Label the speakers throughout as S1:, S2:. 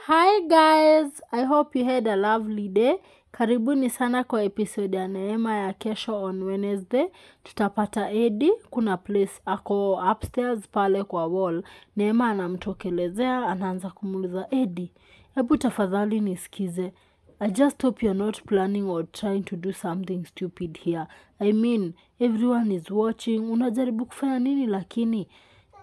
S1: Hi guys, I hope you had a lovely day. Karibuni sana kwa episode ya Neema ya kesho on Wednesday. Tutapata Eddie, kuna place ako upstairs pale kwa wall. Neema anamtokelezea, anaanza kumuuliza Eddie, hebu tafadhali nisikize. I just hope you're not planning or trying to do something stupid here. I mean, everyone is watching. Unajaribu kufanya nini lakini?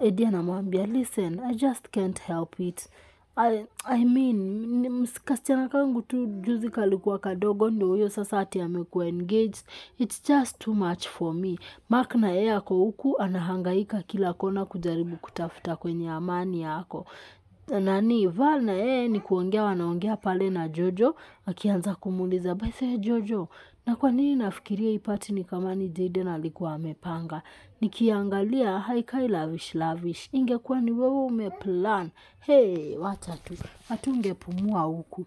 S1: Eddie anamwambia, listen, I just can't help it. I mean, kasichana kangu tu juzi kalikuwa kadogo ndio huyo sasa ati amekuwa engaged. It's just too much for me. Mark na yeye ako huku anahangaika kila kona kujaribu kutafuta kwenye amani yako. Nani Val na yeye ni kuongea, wanaongea pale na Jojo akianza kumuuliza, basi Jojo, na kwa nini nafikiria hii party ni kama ni Jaden alikuwa amepanga? Nikiangalia haikai lavish lavish. Ingekuwa ni wewe umeplan. Hey, wacha tu. Hatungepumua huku.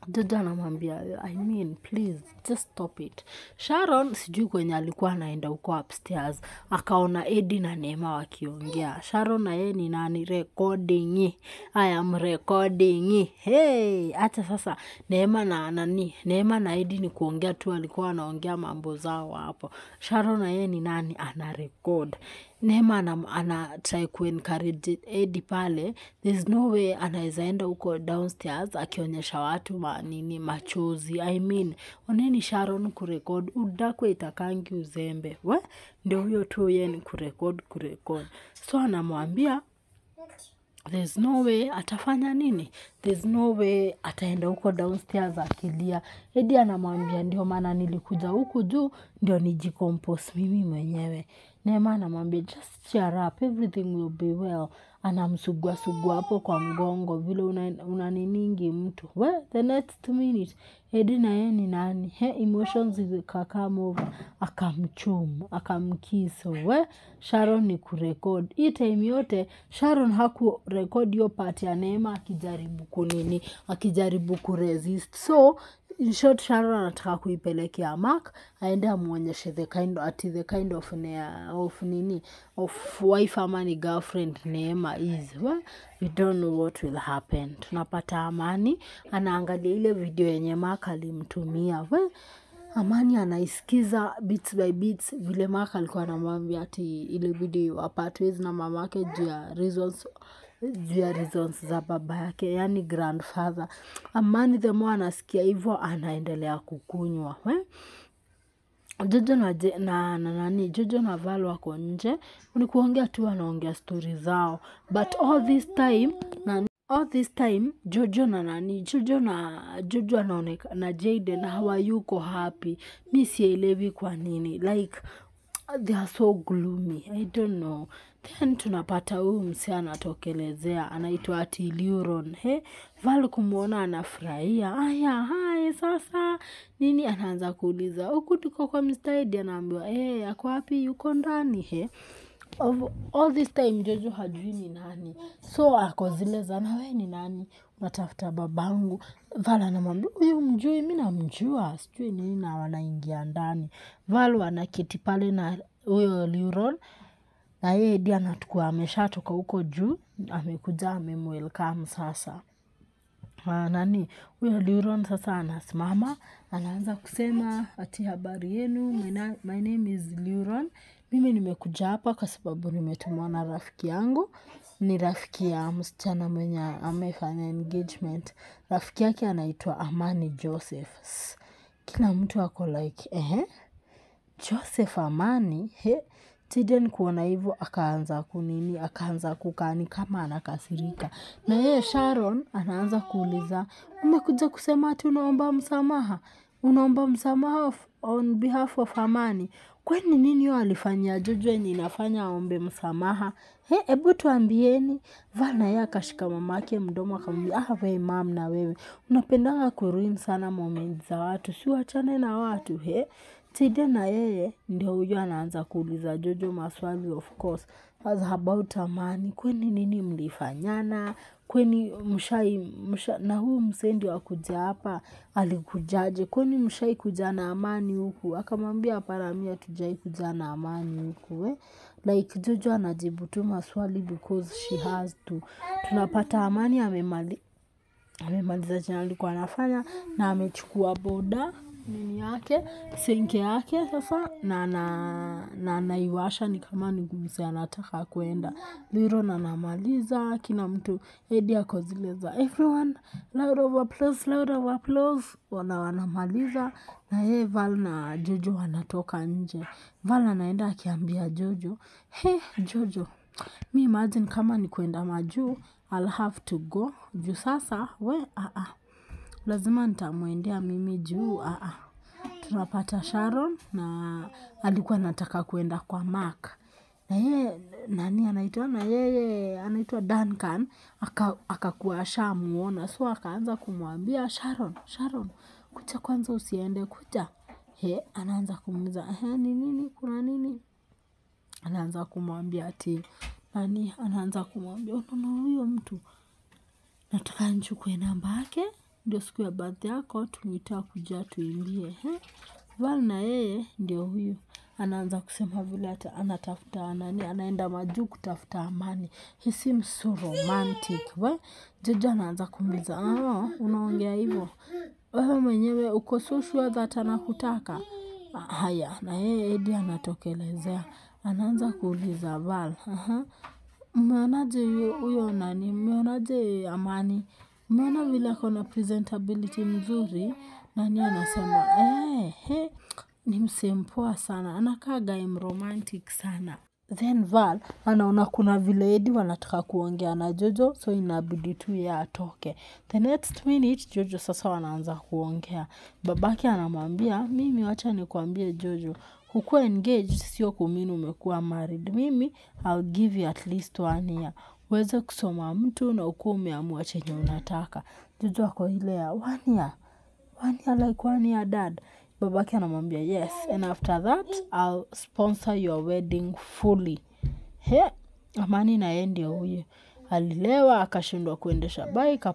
S1: Jojo anamwambia, I mean, please, just stop it. Sharon sijui kwenye alikuwa anaenda huko upstairs, akaona Eddie na Neema wakiongea. Sharon na yeye ni nani? Recording. I am recording. Hey, acha sasa Neema na nani? Neema na Eddie ni kuongea tu, alikuwa anaongea mambo zao hapo. Sharon na yeye ni nani? Ana record. Neema ana try ku encourage Eddie pale. There's no way anaweza enda huko downstairs akionyesha watu nini machozi. I mean, oneni Sharon kurekod, udakwe itakangi uzembe. We, ndio huyo tu yeye ni kurekod. So anamwambia there's no way atafanya nini? There's no way ataenda huko downstairs akilia. Eddie anamwambia ndio maana nilikuja huku juu ndio nijicompose mimi mwenyewe. Neema anamwambia just cheer up, everything will be well. Anamsugua sugua hapo kwa mgongo vile unaniningi mtu. Well, the next minute Eddie na yeye ni nani? He, emotions zikakam over. Akamchum, akamkiss. We, Sharon ni kurekod. Hii time yote Sharon hakurekod hiyo part ya Neema akijaribu kunini, akijaribu kuresist. So in short, Sharon anataka kuipelekea Mark aende amuonyeshe the kind of nini of wife ama ni girlfriend Neema is. Well, we don't know what will happen. Tunapata Amani anaangalia ile video yenye Mark alimtumia. Well, Amani anaisikiza bits by bits vile Mark alikuwa anamwambia ati ile video apatwe na mamake juu ya reasons za baba yake, yani grandfather. Amani the more anasikia hivyo anaendelea kukunywa. Jojo na nani, Jojo na Val wako nje, ni kuongea tu, wanaongea story zao. But all this time Jojo na nani, Jojo anaonekana na Jaden hawayuko happy. Mi sielewi kwa nini, like they are so gloomy, I don't know. Then tunapata huyu msee anatokelezea, anaitwa ati Luron. He, Val kumuona anafurahia. Aya, hai sasa nini, anaanza kuuliza huku tuko kwa Mr. Eddie, anaambiwa ako wapi, yuko ndani. He, all this time Jojo hajui ni nani. So ako zile za na wewe ni nani, unatafuta babangu. Val anamwambia huyu mjui, mimi namjua, sijui nini, na wanaingia ndani. Val anaketi pale na huyo Luron, na yeye Eddie anatukua ameshatoka huko juu, amekuja amemwelcome sasa. Nani huyo Luron sasa anasimama, anaanza kusema ati habari yenu, my name is Luron. Mimi nimekuja hapa kwa sababu nimetumwa na rafiki yangu. Ni rafiki ya msichana mwenye amefanya engagement. Rafiki yake anaitwa Amani Joseph. Kila mtu ako like, Joseph Amani? He, Jaden kuona hivyo akaanza kunini, akaanza kukani kama anakasirika. Na yeye Sharon anaanza kuuliza, umekuja kusema ati unaomba msamaha? Unaomba msamaha on behalf of Amani? Kwani nini hiyo alifanyia Jojo yenye inafanya aombe msamaha? He, hebu tuambieni. Val na yeye akashika mamake mdomo akamwambia, we mam, na wewe unapendanga kuruin sana moments za watu, si uachane na watu. He, Jaden na yeye ndio huyo anaanza kuuliza Jojo maswali, of course, as about Amani. Kwani nini mlifanyana? Kwani mshai na huyu msee ndio akuja hapa alikujaje? Kwani mshai kuja na Amani huku? Akamwambia hapana, mimi hatujai kuja na Amani huku. Like Jojo anajibu tu maswali because she has to. Tunapata Amani Amemaliza chenye alikuwa anafanya na amechukua boda nini yake, senke yake sasa, na anaiwasha ni kama ni msee anataka kwenda. Liron anamaliza, kila mtu Eddie ako zile za everyone loud of applause, loud of applause, wanamaliza na yeye Val na Jojo wanatoka nje. Val anaenda akiambia Jojo, "Hey Jojo, mi imagine kama ni kwenda majuu, I'll have to go. Juu sasa we lazima nitamwendea mimi juu Tunapata Sharon na alikuwa anataka kwenda kwa Mark. Na yeye nani anaitwa, na yeye anaitwa Duncan, akakuwa ashamuona, so akaanza kumwambia Sharon, Sharon, kuja kwanza, usiende, kuja. He, anaanza kumuuliza, ni nini, kuna nini? Anaanza kumwambia ati nani, anaanza kumwambia unaona huyo mtu nataka nichukue namba yake, ndio siku ya birthday yako tumuite kuja tuimbie. Val na yeye ndio huyu anaanza kusema vile hata anatafuta nani, anaenda majuu kutafuta amani. He seems so romantic. We, Jojo anaanza kumuuliza, unaongea hivyo wewe mwenyewe uko so sure that anakutaka? Haya, na yeye Eddie anatokelezea, anaanza kuuliza Val, mmeonaje huyo nani, mmeonaje Amani, mmeona vile ako na presentability mzuri? Nani anasema ni msee mpoa sana, anakaa guy mromantic sana. Then Val anaona kuna vile Eddie wanataka kuongea na Jojo, so inabidi tu yeye atoke. The next minute Jojo sasa wanaanza kuongea. Babake anamwambia, mimi wacha nikwambie Jojo, kukuwa engaged sio kumini umekuwa married. Mimi I'll give you at least 1 year uweze kusoma mtu na ukuwe umeamua chenye unataka. Jojo ako ile ya 1 year, 1 year like 1 year dad. Babake anamwambia yes, and after that I'll sponsor your wedding fully. He, Amani na yeye ndio huyo alilewa akashindwa kuendesha bike,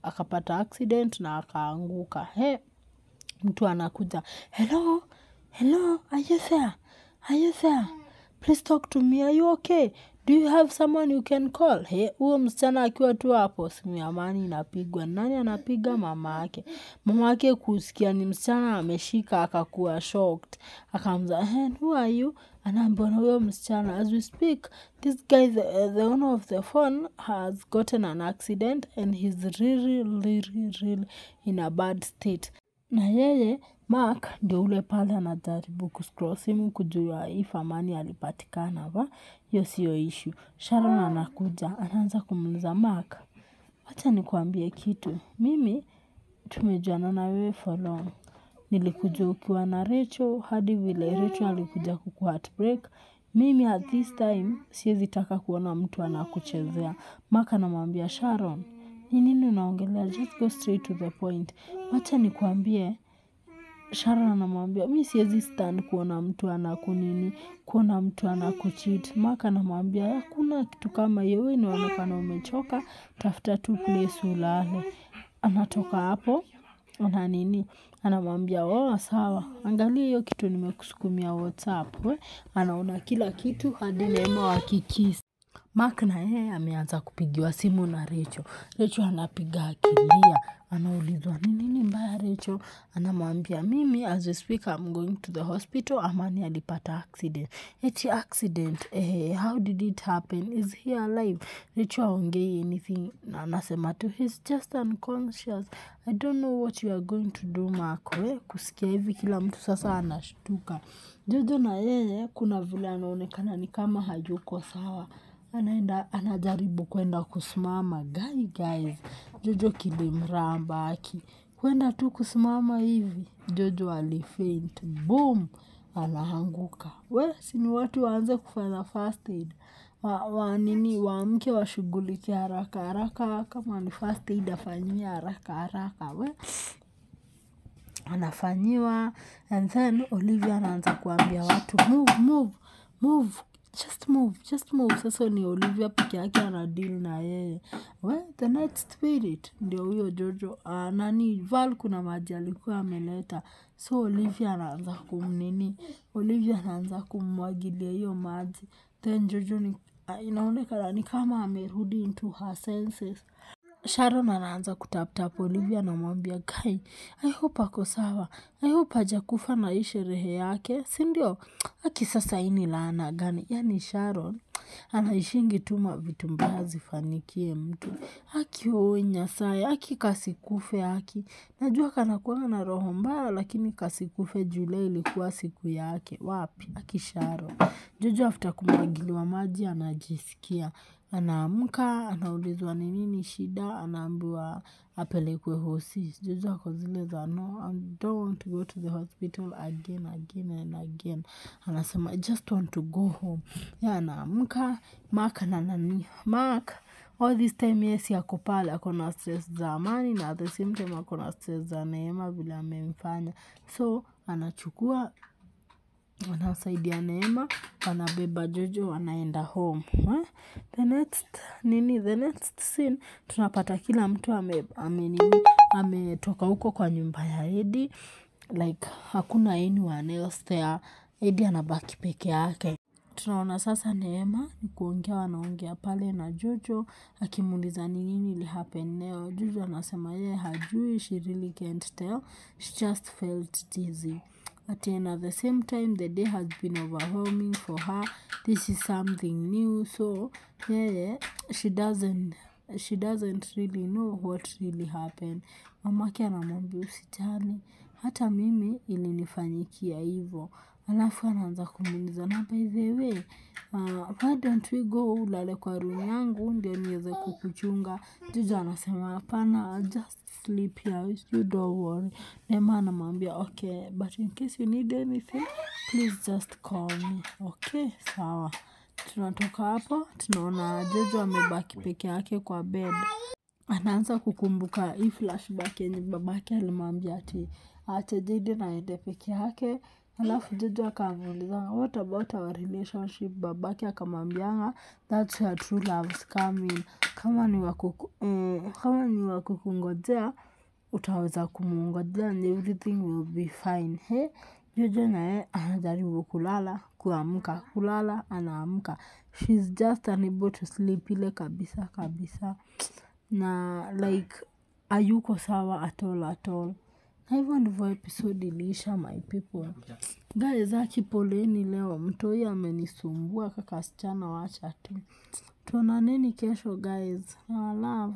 S1: akapata accident na akaanguka. He, mtu anakuja, hello, hello, are you there? Are you there? Please talk to me, are you okay? Do you have someone you can call? He, huo msichana akiwa tu hapo, simu ya Amani inapigwa. Nani anapiga? Mama yake. Mama yake kusikia ni msichana ameshika akakuwa shocked. Akaanza, hey, who are you? Anaambiwa na huyo msichana, as we speak, this guy, the owner of the phone has gotten an accident and he's really, really, really in a bad state. Na yeye Mark ndio ule pale anajaribu kuscroll simu kujua if Amani alipatikana ba, hiyo sio issue. Sharon anakuja, anaanza kumuuliza Mark, wacha nikuambie kitu. Mimi tumejuana na wewe for long. Nilikuja ukiwa na Rachel hadi vile Rachel alikuja kuku heartbreak. Mimi at this time siwezi taka kuona mtu anakuchezea. Mark anamwambia Sharon, ni nini unaongelea? Just go straight to the point. Wacha nikuambie. Sharon anamwambia mi siwezi stand kuona mtu anakunini, kuona mtu anakucheat. Mark anamwambia hakuna kitu kama hiyo, wewe inaonekana umechoka, tafuta tu place ulale. Anatoka hapo ana nini, anamwambia oh sawa, angalia hiyo kitu nimekusukumia WhatsApp. We, anaona kila kitu hadi Neema wakikisi. Mark na yeye ameanza kupigiwa simu na Rachel. Rachel anapiga akilia, anaulizwa ni nini mbaya Rachel? Anamwambia mimi as we speak I'm going to the hospital, Amani alipata accident. Eti accident, how did it happen? Is he alive? Rachel haongei anything, na anasema tu he's just unconscious. I don't know what you are going to do Mark. We, kusikia hivi kila mtu sasa anashtuka. Jojo na yeye kuna vile anaonekana ni kama hayuko sawa. Anaenda anajaribu kwenda kusimama. Guys, Jojo kilimramba aki kwenda tu kusimama hivi, Jojo alifaint, boom, anaanguka. We, si ni watu waanze kufanya first aid, wa nini, waamke washughulikie haraka haraka, kama ni first aid afanyiwe haraka haraka. We, anafanyiwa, and then Olivia anaanza kuambia watu move, move, move, just move, just move. Sasa ni Olivia peke yake ana deal na yeye. Well, the next spirit ndio huyo Jojo, nani Val kuna maji alikuwa ameleta. So Olivia anaanza kumnini, Olivia anaanza kummwagilia hiyo maji. Then Jojo ni inaonekana ni kama amerudi into her senses. Sharon anaanza kutaptap Olivia, anamwambia Kai, I hope ako sawa, I hope hajakufa na hii sherehe yake, si ndio? Aki sasa hii ni laana gani? Yani Sharon anaishingi tu vitu mbaya zifanikie mtu. Aki oi Nyasaye, aki kasikufe aki. Najua kanakuanga na roho mbaya lakini kasikufe juu leo ilikuwa siku yake. Wapi? Aki Sharon. Jojo after kumwagiliwa maji anajisikia. Anaamka, anaulizwa ni nini shida, anaambiwa apelekwe hosi. Jojo ako zile za no, I don't want to go to the hospital again, again and again. Anasema I just want to go home. Ya anaamka, Mark na nani? Mark all this time yes ako pale, ako na stress za Amani na at the same time ako na stress za Neema vile amemfanya. So anachukua, anasaidia Neema, wanabeba Jojo, wanaenda home. The next scene tunapata kila mtu ametoka huko kwa nyumba ya Eddie, like hakuna anyone else there. Eddie anabaki peke yake. Tunaona sasa Neema ni kuongea, wanaongea pale na Jojo akimuuliza ni nini ili happen leo. Jojo anasema yeye hajui, she really can't tell, she just felt dizzy. At the same time the day has been overwhelming for her. This is something new, so yeah, she doesn't really know what really happened. Mamake anamwambia usijali, hata mimi ilinifanyikia hivyo. Alafu anaanza kumuuliza na by the way, why don't we go ulale kwa room yangu ndio niweze kukuchunga. Jojo anasema hapana, just sleep here, you don't worry. Neema anamwambia okay, but in case you need anything please just call me. Okay, sawa. Tunatoka hapo, tunaona Jojo amebaki peke yake kwa bed. Anaanza kukumbuka hii flashback yenye babake alimwambia ati aache Jayden aende peke yake. Alafu Jojo akamuuliza what about our relationship? Babake akamwambia that's where true love's coming. Kama ni wa kukungojea utaweza kumungojea and everything will be fine. He, Jojo naye anajaribu kulala, kuamka, kulala, anaamka. She's just unable to sleep ile kabisa kabisa. Na like hayuko sawa at all at all. Na hivyo ndivyo episode iliisha my people. Guys, aki poleni leo, mtoi amenisumbua kaka sichana, wacha tu. Tuonaneni kesho guys. I love.